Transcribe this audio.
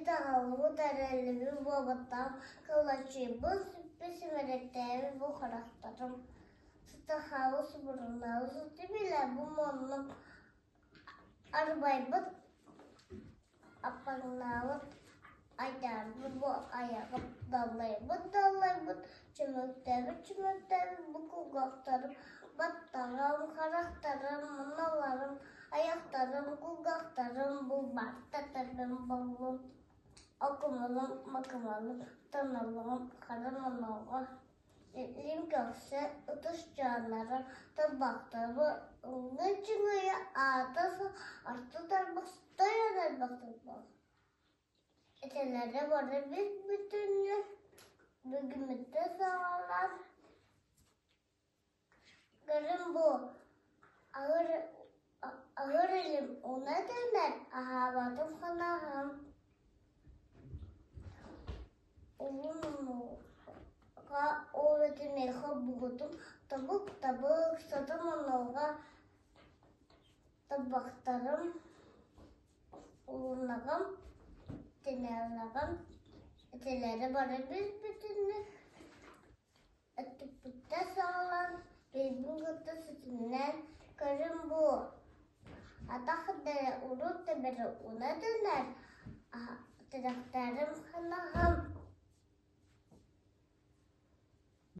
Итэҕэлбит, эрэллибит буолбатах, кылачыйбыт, сүппүт симэрэктээбит бу харахтарым, сытахаабыт субурунаабыт сытыбилэ бу муннум арбайбыт, аппаҥнаабыт, айдаарбыт бу айаҕым даллайбыт даллайбыт, чөмөктөөбүт чөмөктөөбүт бу кулгаахтарым, баттаҕым, харахтарым, муннуларым, айахтарым, кулгаахтарым булбаата тэбэн буоллун, окумалым, макымалым, тоналлым, хара моноҕо Илин көхсө, ытыс чааннара, тарбахтары ыллыы-чыҥыйа аата арты тарбах тойон элбэх тарбах. Этэлэрэ бары бүс-бүтүннүү бүгүммүттэн саҕалаан көрүм бу аһыр аһыр илим уна төннөр аһаабатым ханаһым Улун-га ол этин миэхэ бугутум табык-табык сатам оннуга табахтарым улуннаҕым тинэллэҕим итилэри бары бүс-бүтүннүк өттүкпүттэн саҕалаан билбин кытта ситимнээн көрүм бу атах дэрэ урут тэбэрэ уна төнөр тирэхтэрим ханаһым.